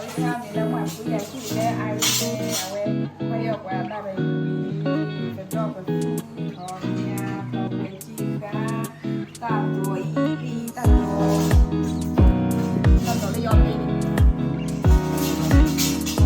န့ၣ်လၢမၤပူၤယၤဆူၣ်လၢ Iris န့ၣ် အဝဲ ပှၤယီၢ်ပှၤတၢ်ဝဲ ကဒီၣ်ပသံၣ် ဒီးညါ ဒီးဝဲကံဂါ တၢ်ဒိးအံၤ တၢ်ဒိး တၢ်ဒိးလၢယီၢ်မ့ၢ်န့ၣ်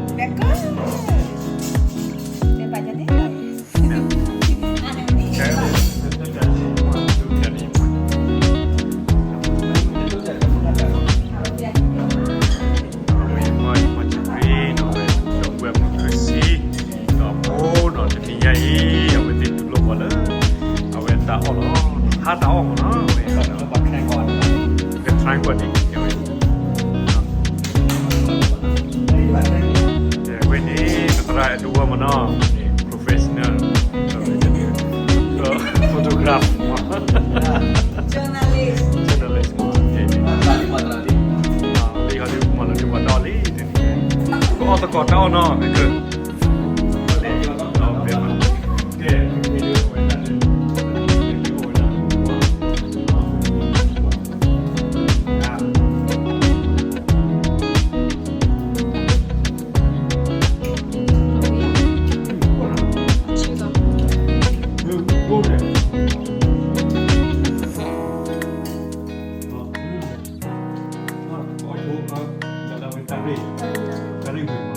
ဘဲကၢ ဘဲဘၣ်ယၤန့ၣ် အဝဲမ့ၢ်မီၢ်ယမီၢ်ဆံးရ့နီၤ ဝဲဒီပုၢ်ဝဲၢ်မုၣ်ချၢစံ ဒီးဖိနီၤ တနံၤညါအံၤ အဝဲသ့ၣ်တူၢ်လိာ်ပှၤလၢ အဝဲတၢ်အီၣ်လီၤ ဟါတၢ်အီၣ်မးနီၤ အဝဲ က try ကွၢ်ဒံး ဝဲ ဝဲန့ၣ် ပသရၣ်အဲၣ်ဒိဝါမးနီၤ professional photograph မး journalist မး လံဟီဒုမၤလီၤဒုပှၤတၢ်အီၣ်လံန့ၣ် ကအီၣ်သကိးတၢ်အီၣ်နီၤ မ့ၢ်က တၢ်ရ့ၣ်ဝ့ၤမး